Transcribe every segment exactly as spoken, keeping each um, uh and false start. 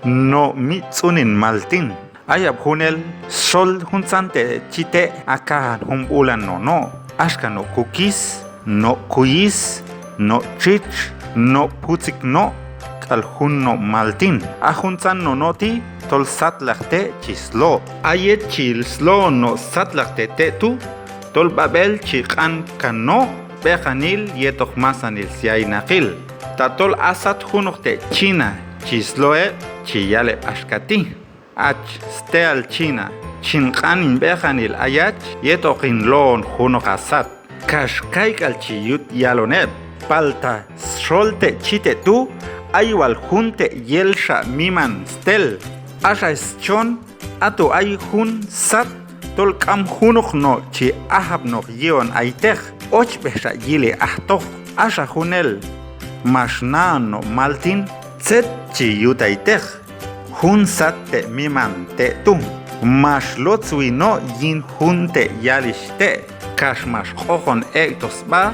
no' mitz'unin maltin. Ay ab' junel xol juntzan te' chi te' a kajan jun b'ulan no' no', axka no' kukis, no' kuyis, no' txitx, no' putzik no' k'al jun no' maltin. A juntzan no' no' ti' tol satlaq te' chi slo'. A yet chi slo'on no' satlaq te' te' tu', tol b'ab'el chi q'an kan no' b'eqanil yetoq masanil syaynaqil. Tatol a sat junoq te' china chi slo' heb' chi yal heb' axka ti': Hach ste'al china, chin q'an hin b'eqanil ayach yet hoqin lo'on junoq a sat. Kax kayk'al chi yut yalon heb'. Palta xol te' chi te' tu' ay wal jun te' yelxa miman stel. Axa schon, a tu' ay jun sat tol k'am junoq no' chi ajapnoq yi'on ayteq, ochb'ejxa yili ajtoq. Axa junel, max na'on no' maltin tzet chi yut ayteq. Jun sat te' miman te' tu' max lotzwi no' yin jun te' yalix te', kax max q'oqon ek'toq sb'a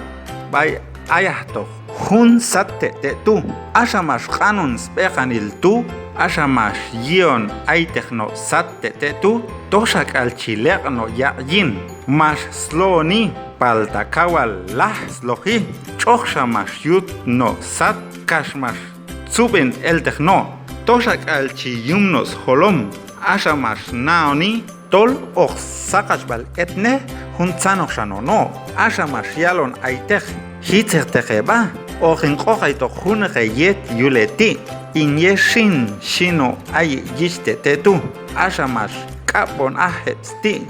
b'ay ayajtoq jun sat te' te' tu'. Axa max q'anon sb'eqanil tu', axa max yi'on ayteq no' sat te' te' tu', toxa k'al chi leq' no' yaq' yin. Max slo'oni, palta kaw wal laj sloji. Tx'oqxa max yut no' sat kax max tzub'en elteq no'. Toxa k'al chi yum no' sjolom. Axa max na'oni tol hoq saqachb'al etnej juntzanoqxa no' no'. Axa max yalon ayteq: Jitzeqteq heb'a, hoqin q'oq aytoq junoq heyet yul heti'. Hin ye xin, xhi no' ayek' yich te' te' tu'. Axa max k'ab'on aj heb' sti',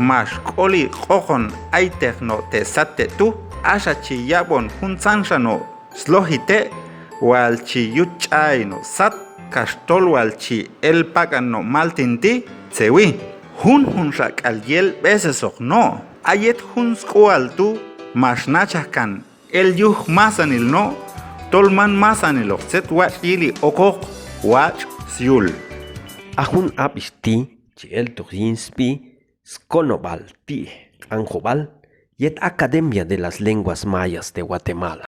max k'oli q'oqon ayteq no' te' sat te' tu'. Axa chi yab'on juntzanxa no' sloji te' wal chi yut ch'ay no' sat, kax tol wal chi el pak'an no' maltin ti' tzewi. Junjunxa k'al yel b'esesoq no'. A yet jun sk'ual tu' max nachaj kan el yuj masanil no' tol man masaniloq tzet watx' yili okoq watx' syul. A jun ab'ix ti' chi eltoq yin sb'i Skonob'al Ti'ej Q'anjob'al yet Academia de las Lenguas Mayas de Guatemala.